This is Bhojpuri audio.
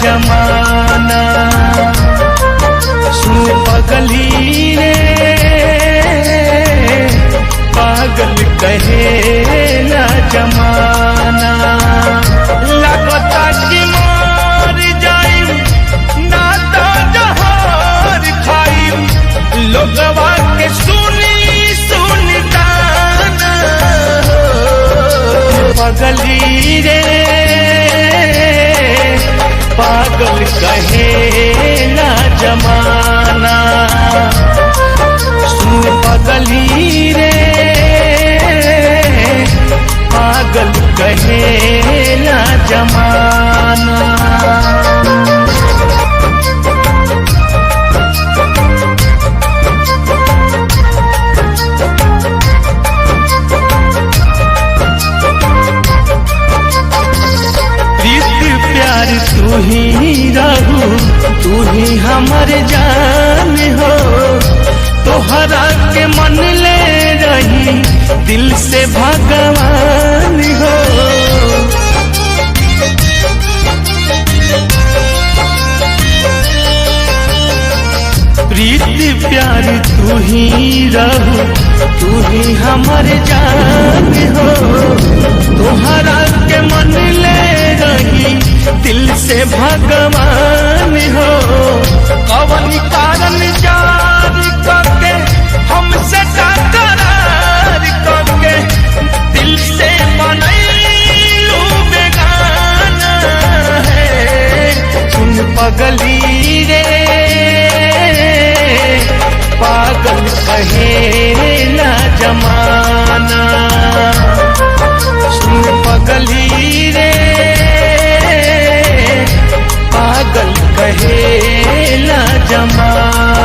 जमाना। सुन पगली रे पागल कहेला जमाना। लगता कि मर जाइम ना तो जहर खाइम, लोगवा के सुनी सुनी ताना। पगली रे पागल कहेला जमाना। सुन पगली रे पागल कहेला जमाना। प्रीत प्यार तू ही रहू, तू ही हमर जान हो। तोहरा के मन ले रही दिल से भगवान हो। प्रीत प्यार तू ही रहू, तू ही हमर जान हो। तोहरा के मन ले रही दिल से भगवान हो। कवन कारण जार करके हमसे टकरार करके दिल से बनैलू बेगाना है। सुन पगली रे पागल कहेला जमाना।